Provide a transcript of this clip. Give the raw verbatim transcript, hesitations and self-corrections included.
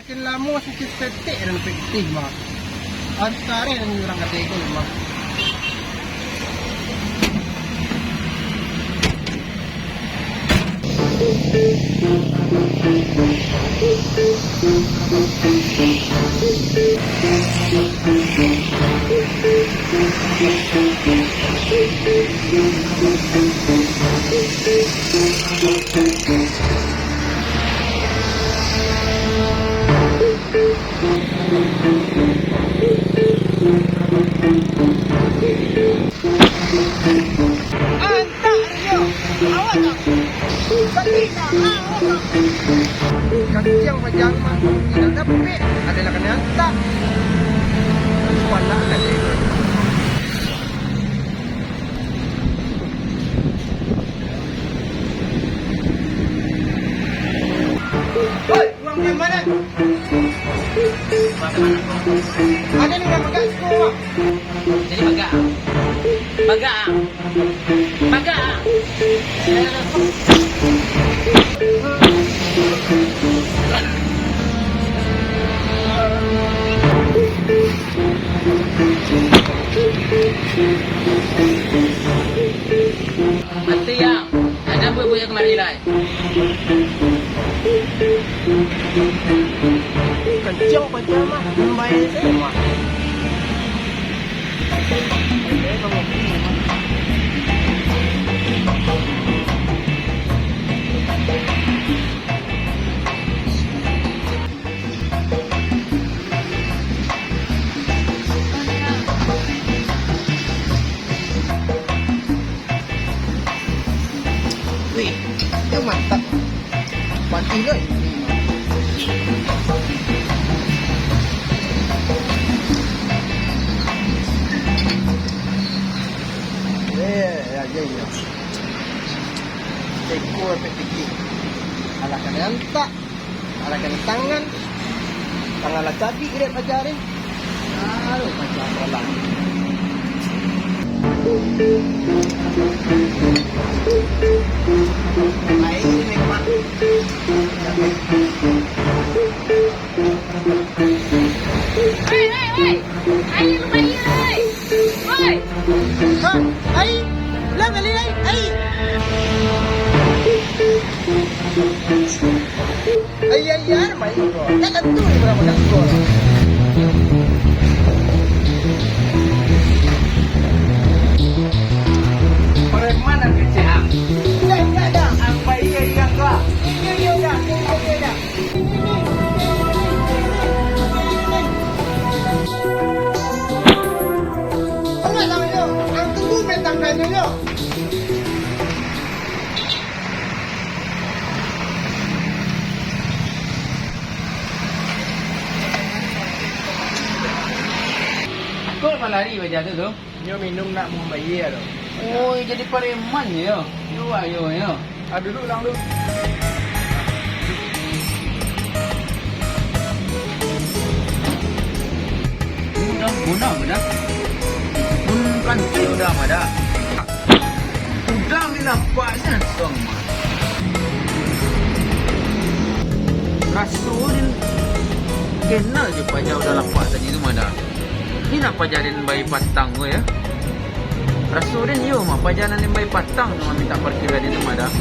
Makin lamo saketek-ketek dah dapek pitih, Mak. Antareh urang kato ko, Mak. Antak Rio, awak tak? Sakik tak? Ah, awak tak? Kancing pajang mah, indak dapek, ado lah kanai antak. Panakan dek. Oi, urang dari ma? Ado ni urang bagak siko, Mak. Jadi bagak. Bagak. Bagak. Mati, Ang. Ado buek-buek kamari lai. Kancang pajang mah, mambayar sajo mah. Wih, itu mantap. Patih, Loy. Eh, ya, ya, ya. Teko efek tinggi. Alah, kanai antak. Alah, kanai tangan. Tangan lah cabik dek paja deh. Aduh, paja bola. Baik, ini, Mak. Woi, woi, woi. Air lumayan, woi. Woi. Ha? Ai? Ulang kali, ai? Ai? Ai, ai, ai, main ko. Takkan tu ni berapa dah ko. Preman nan kecil, ah. Indak, indak, dah. Ang pai, ai, ang ka. Iyo, iyo, dah. Iyo, iyo, dah. Kok balari bajah tu, tu? Nyo minum nak mambayia tu. Oh, jadi pareman yo. Yo, ayo, yo. Ah, duduk lang dulu. Ini udah guna, udah. Pun kan udah, udah. Udah ni nampak langsung, mah. Raso ni kenal je paja udah lapak tadi tu, mah, dah. Ni nak paja den bai patang ko, ya. Raso den iyo mah, paja nan den bai patang tu mah mintak parkir tadi tu mah dah.